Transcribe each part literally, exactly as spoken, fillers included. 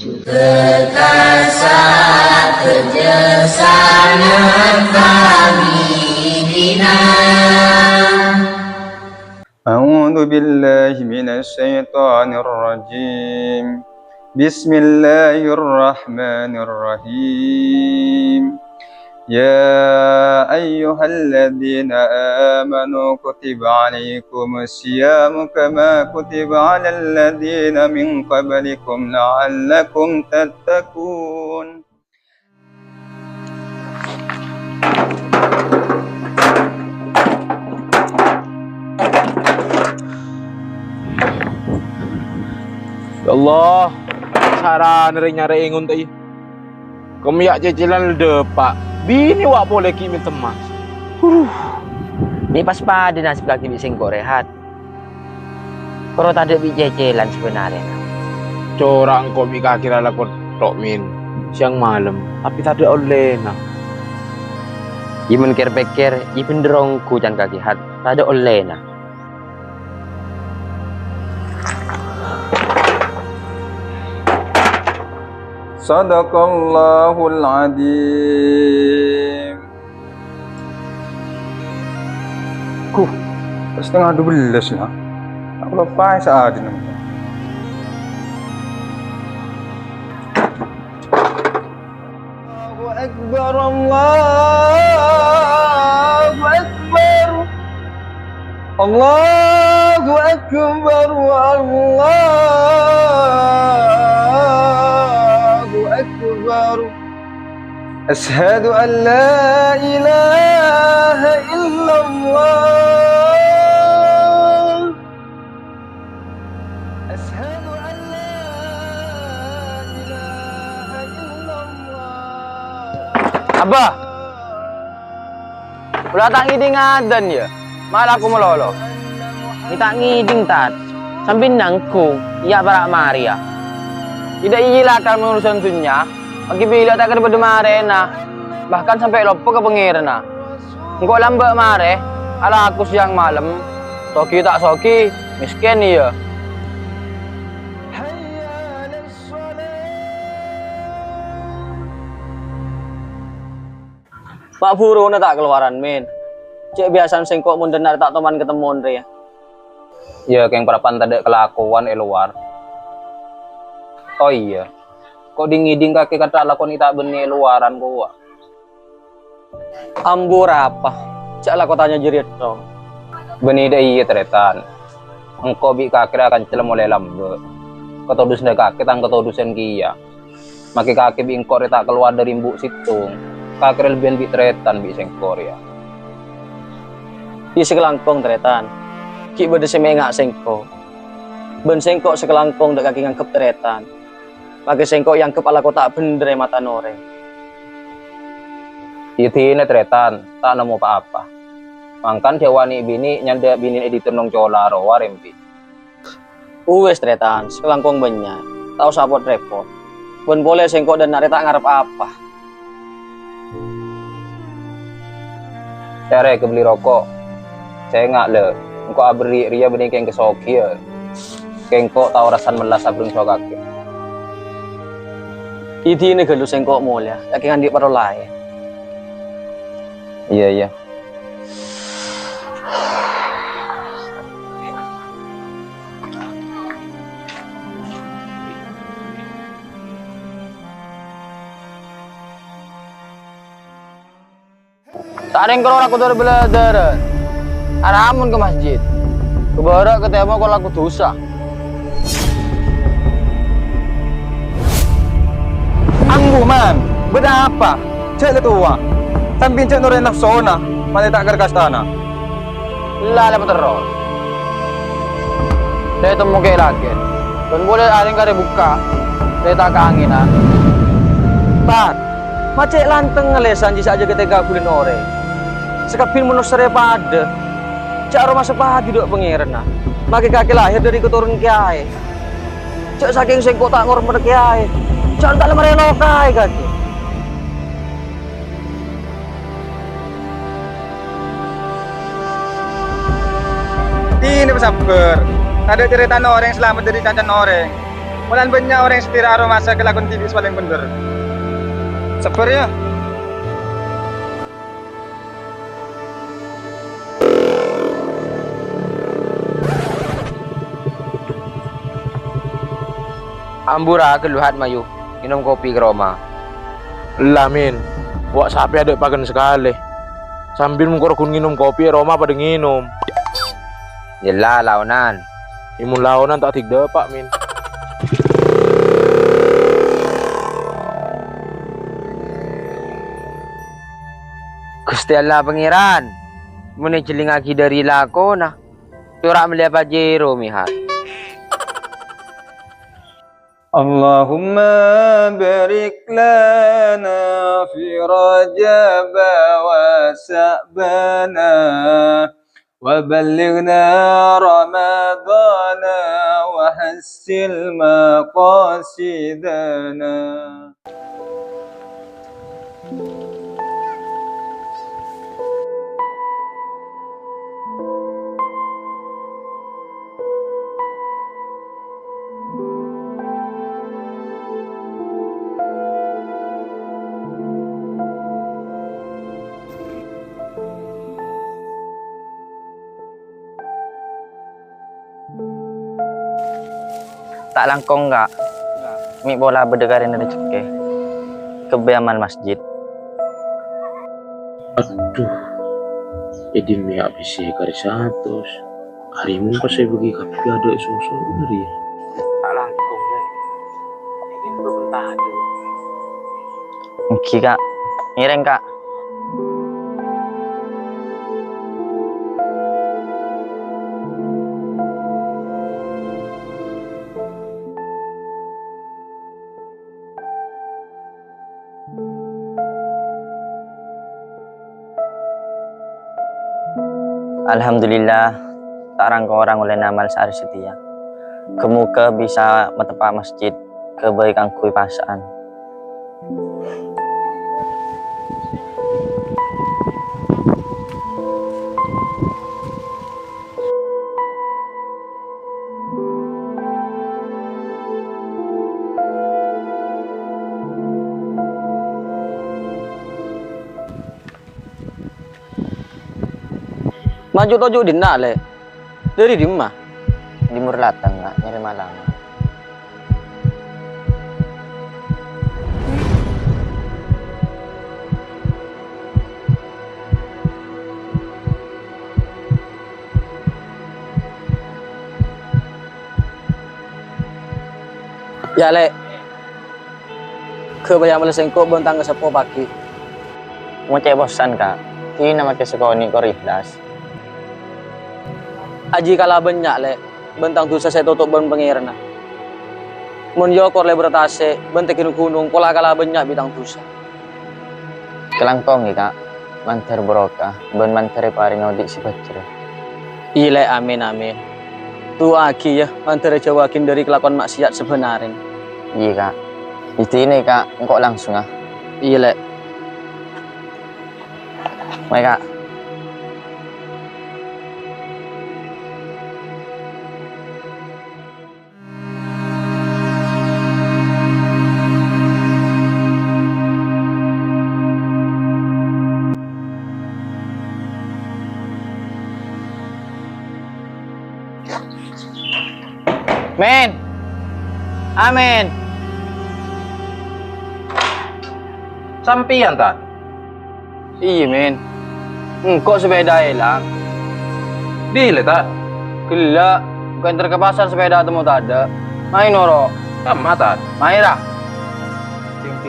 Kekasih kerja sangat kami bina. أعوذ بالله من الشيطان الرجيم. بسم الله الرحمن الرحيم. يا أيها الذين آمنوا كتب عليكم الصيام كما كتب على الذين من قبلكم لعلكم تتقون. Ya Allah, sarana rè nyarè èngon ta' iyâ. Kemma ya' cècèlan la dâpa'. Binè wa' polè ghi' mèntemmas. Huh. Mè' pas padâ nasib kakè bi' sèngko', Rehat. Koro tadâ' bi' cècèlan sabânarèna. Cora' engko' bi' kakè alako tok, Min. Sèyang malem, tapè tadâ' ollèna. Iyâ, mon kèr-pèkkèr, iyâ bhendher ongghu can kakè, Hat. Tadâ' ollèna. Sadaqallahul Adzim. Huh, setengah dua belas lah. Aku lupa saat ini. Allahu Akbar, Allahu Akbar. Allahu Akbar, Allahu Akbar. Asyhadu an la ilaha illallah. Asyhadu an la ilaha illallah. Abah. Kaulâ ta' ngèdhing adzan, yâ. Mala aku malolo. Mè' ta' ngèdhing, Tat. Sampèyan nanggung, iyâ para' marè, yâ. Tidak iyâ lakar ngurusan dunnya, maghi bilâ ta' kèra bâdâ marèna. Bahkan sampè' loppa ka Pangèranna. Engko' lambâ' marè, alako sèyang malem, soghi ta' soghi, mèskèn iyâ. Ma' buruna ta' kalowaran, Min. Cè' biyasana sèngko' mon dâ' enna' rè ta' toman katemmon rè. Iyâ, kèng parappa'na tadâ' kalakowan è lowar. Oh iyâ, ko' dhing-ngèdhing kakè kantha lakon è ta' bânnè è lowaran kowa. Ambu arapa? Jhâ' lako tanya jârèya, Tong. Bânnè dâ' iyâ, Tarètan. Engko' bi' kakè rè akancella molaè lambâ'. Katodusân kakè tang katodusân kèya. Maghi kakè bi' engko' rè ta' kalowar dâri embu' sèttong. Kakè rè lebbiyân bi' Tarètan bi' sèngko' rèya. Iyâ sakalangkong, Tarètan. Ghi' bâdâ sè mènga' sèngko'. Bân sèngko' sakalangkong dâ' kakè nganggep Tarètan. Maghi sèngko' èanggep alako ta' bhendher è matana orèng. Iyâ dinah, Tarètan, ta' nemmo pa-apa. Mangkana jhâ' wani' binè' nyandhâ' binèna è dhinto' nong cola rowa rèmbi. Uwis, Tarètan, sakalangkong bânnya'. Ta' osa pot-rèpot. Bân polè sèngko' dâ' enna' rè ta' ngarep apa. Iyâ rè, kabelli roko'. Sènga' la, engko' aberri' rèya bânnè kèng kasoghiyân. Kèng engko' ta' orasan mellas aberrâ' so kakè. Iyâ dinah ghâllu sèngko' molèya, kakè andi' parlo laèn. Iyâ, iyâ. Sarèng kalowar kotor bâlâdârân. Aramon ka masjid. Ka bârâ' ka tèmo kalako dhusa. Ambu, Man, bâdâ apa? Jhâ' la towa. Sampèyan jhâ' noro'è nafsona, malè ta' kèra kastana. Ella, la paterros. Sè temmo kè-lakè. Bân polè arèng karè bukka', sè ta' kaangènan. Tat, ma' cè' lanteng ngalèsan jhi' sè ajâgâ tèka bulân orèng. Sakabbhi manossa rè padâ. Jhâ' aromasa paju dâ' Pangèranna. Maghi kakè lahèr dâri katoron kèyaè. Jhâ' sakèng sèngko' ta' ngormat kèyaè. Jhâ' ta' la marè lokaè kakè. Dinah pasabbhâr. Tadâ' carètana orèng salamet dâri cacana orèng. Molaè bânnya' orèng sè tèra aromasa kalakon dhibi' sè palèng bhendher. Sabbhâr, yâ. Ambu ra ghâllu hat mayu ngènom kopi ka roma. Ella, Min. Wa' sapè adâ' paghân sakalè. Sambi mon kor ghun ngènom kopi è roma padâ ngènom. Ella, laonan. È mon laonan ta' dhik dâpa', Min. Ghustè Allah Pangèran, mon èjhellingngaghi dâri lakona, cora' mellèya Pajero, mèhat. اللهم بارك لنا في رجب وشعبان وبلغنا رمضان وحصل مقاصدنا. Ta' langkong, Ka'. Mè' pola bâdâ karèna rejekkè. Kabbhi amal masjid. Adhu, è dimma pèssè karè satos? Arè mon pas èbâgi kabbhi adâ' soso bener, yâ? Ta' langkong, Lè'. Ini belum tahu. Èngghi, Ka'. Ngèrèng, Ka'. Alhamdulillah, ta' rang-korang ollèna amal saarè satèya. Ghâ-moghâ bisa mateppa' masjid ghâbây kaangghuy pasa'an. Maju toju' dinna', Lè'. Dâri dimma? Dâri Murlatang, Ka', nyarè malanga. Yâ, Lè'. Ghâbây amalla sèngko' bân tang kaseppo paghi'. Mon cè' posan, Ka'. Dinah makè sakonè' kor ihlas. Ajiyâ kala bânnya', Lè', bân tang dhusa sè ètoto' bân Pangèranna. Mon èokor lèbârrâ tasè' bân tèngghi ghunong, pola kala bânnya' bi' tang dhusa. Kalangkong, yâ, Ka', mandhâr barokah bân mandhâr èparèngè odi' sè bhâjhrâ. Iyâ, Lè', amin, amin. Du'aaghi, yâ, mandhâr èjâuwâghi dâri kalakowan ma'siyat sabhânarèn. Iyâ, Ka'. Dina, Ka', engko' langsung, ah. Iyâ, Lè'. Mayu, Ka'. Min! Amin! Sampèyan, Tan? Iyâ, Min. Engko' sepèda èlang. Dhilâ, Tan? Ghellâ'. Engko' èntar ka pasar sepèda temmo tadâ'. Mayu noro'. Kamma, Tan? Mayu, ra. Tinggi.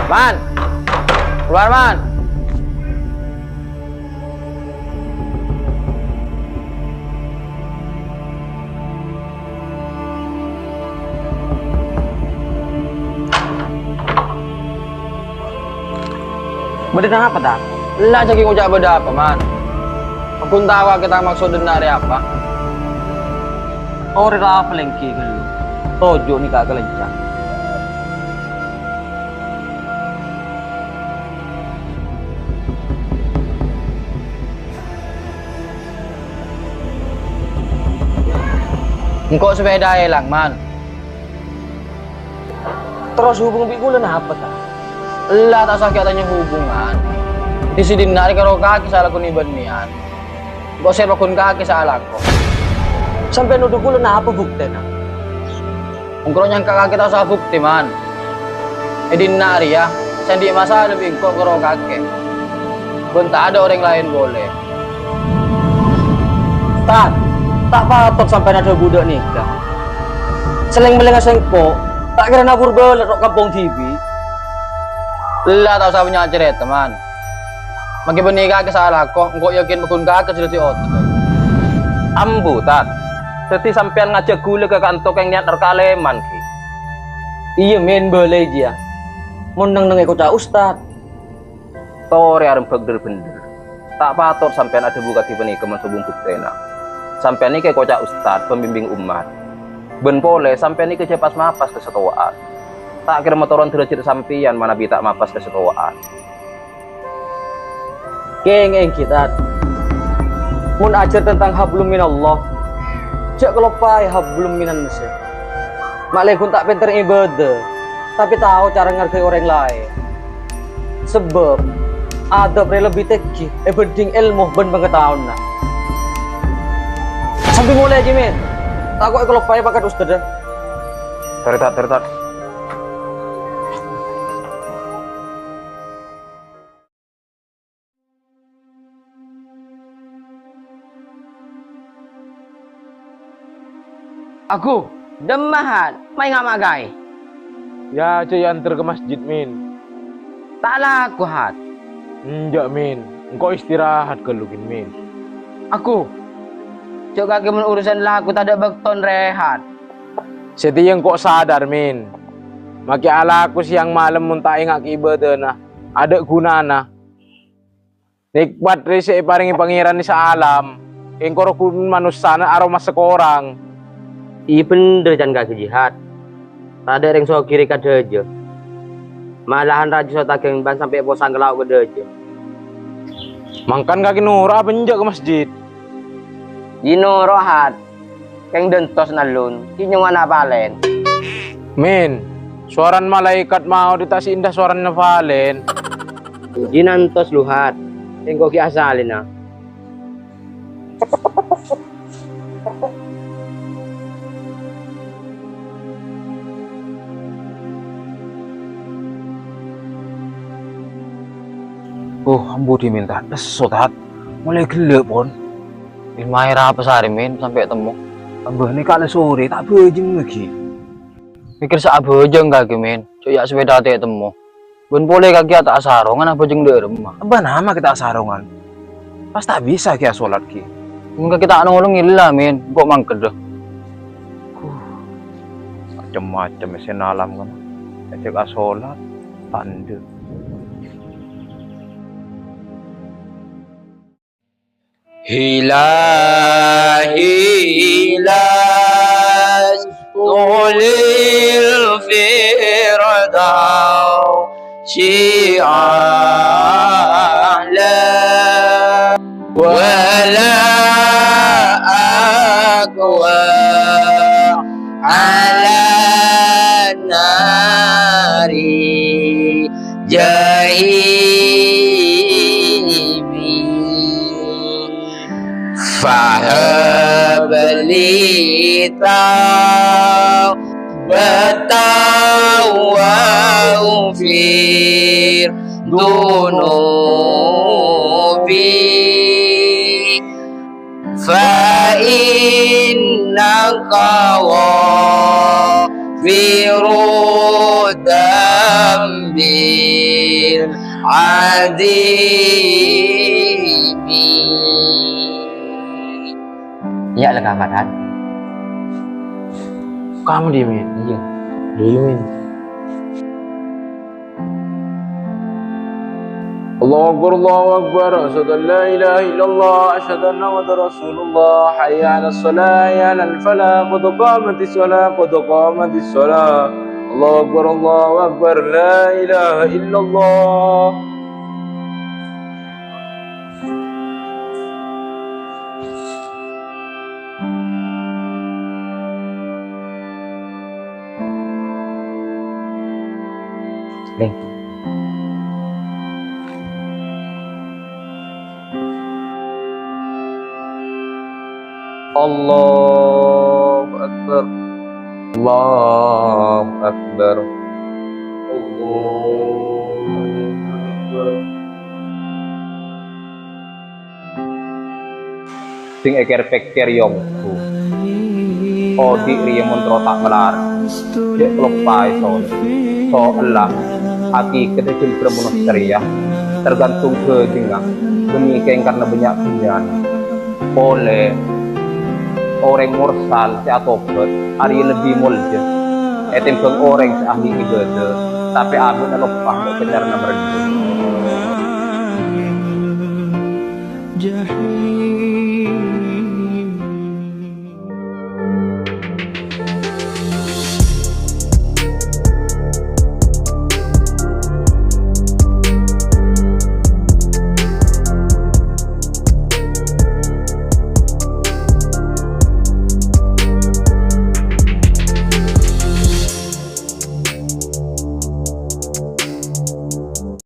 Man! Keluar, Man! Bâdâ napa, Tan? Ella jhâ' ghi' ngoca' bâdâ apa, Man. Ampon taowa ka tang maksod dhinna' rèya apa. Torè rapa lèngghi ghâllu. Toju' nèka ka lèncang. Engko' sepèda èlang, Man. Terros hubung bi' kaulâ napa, Tad? Ella ta' osa ghi' atanya hubungan. Di sidinna arè karo kakè sè alako nè bânnèyan. Engko' sè paggun kakè sè alako. Sampèyan nodhu kaulâ napa buktèna? Engko' nyangka kakè ta' osa buktè, Man. È dinna' arèya, sè andi' masalah bi' engko' karo kakè. Bân ta' tadâ' orèng laèn polè. Tad, ta' patot sampèyan adhâbu dâ' nèka. Sè lèng-mellèngnga sèngko', ta' kèra nabur bâlâ ro' kampong dhibi'. Ella ta' osa bânnya' carèta, Man. Mangkè bânnè kakè sè alako, engko' yakin paggun kakè sè dhâddhi otoddhâ. Ambu, Tad. Dhâddhi sampèyan ngajhâk kaulâ ka kanto kèng niyat rèkalèman, ghi? Iyâ, Min, bâlâi jiyâ. Mon neng-neng èkoca' ustad. Torè arembhâk dhâr-bhendhâr. Ta' patot sampèyan adhâbu kadhi panèka mon sobung buktèna. Sampèyan nèka èkoca' ustad, pambimbing ommat. Bân polè, sampèyan nèka jhâ' pas-mapas ka satowa'an. Ta' kèra matoron dârâjhât sampèyan manabi ta' mapas ka satowa'an. Kèng èngghi, Tad. Mon ajhâr tentang hablum minallah, jhâ' kaloppaè hablum minannasè. Ma' lèngghi ta' pènter ibâdâ, tapè tao cara ngargai orèng laèn. Sabâb adab rè lebbi tèngghi èbhândhing èlmo bân pangataowanna. Sambi molè, Jimin. Tako' èkaloppaè pakat ustadda. Tarètan, tarètan. Aku, dâmma, Hat, maènga' ma' kaè. Yâ, jhâ' èanter ka masjid, Min. Ta' lako, Hat. Enjâ', Min. Engko' istirahat ghâllu, ghi, Min. Aku, jhâ' kakè mon urusan lako tadâ' bâktona rehat. Satèya engko' sadar, Min. Makè alako sèyang malem mon ta' ènga'aghi ibâdâna, adâ' ghunana. Nèkmat rè sè èparèngè Pangèran è saalam, kèng koro ghun manossana aromasa korang. Iyâ bhendher can kakè jihad. Tadâ' rèng soghi rè ka dâjâ. Malahan rajâ sotagèng bân sampè' posang ka lao' ka dâjâ. Mangkana kakè noro' apa enjâ' ka masjid? Iyâ noro', Hat. Kèng dântos nalun, ghi' nyowana palèn. Min, sowarana malaèkat maot ta' sè enda sowarana palèn. Ghi' nantos, Hat, engko' ghi' asalèna. Oh, ambu dimèn, Tat. Esso, Tat. Molaè ghellâ', pon. Èlmaè ra pasarè, Min, sampè' temmo. Tambâna kala sorè, ta' bhâjâng laghi. Mèkkèr sè abhâjâng kakè, Min. Jhâ' ya' sapèda tè' temmo. Bân polè kakè ta' asarongan abhâjâng dâ' remma. Abâ' nama kè ta' asarongan? Pas ta' bisa kè asolat kè. Mon kakè ta' nolongè la, Min. Engko' mangkèdhâ. Huh. Macem-macem sè nalam kan. Ajhâk asolat, ta' endâ'. Ilahi lastu lil firdausi a'la, wa la aqwa ala nari jahimi. Fahab li taubatan waghfir dunubi. Fa innaka ghafiru dzambil adzimi. Iyâ, la, Kak Farhan. Kamu diem, ya? Iya. Dulu, Min. الله أكبر، الله أكبر، أشهد أن لا إله إلا الله، أشهد أن محمدا رسول الله، حي على الصلاة، حي على الفلاح، قد قامت الصلاة، قد قامت الصلاة. الله أكبر، الله أكبر، لا إله إلا الله. Nih. Allahu Akbar. Allahu Akbar. Allahu Akbar. Sè èkèr-pèkkèr, yâ ongghu. Odi' rèya mon terro ta' malar, jhâ' kaloppaè sole. So ella, hakikatta jhâlbhârâmma monossa rèya tergantung bhâjhengnga, bânnè kèng karna bânnya' dhunnyana. Polè, orèng morsal sè atobhât arèya lebbi molja ètèmbhâng orèng sè ahli ibadah, tapè abâ'na loppa bi' carana marèndhâ.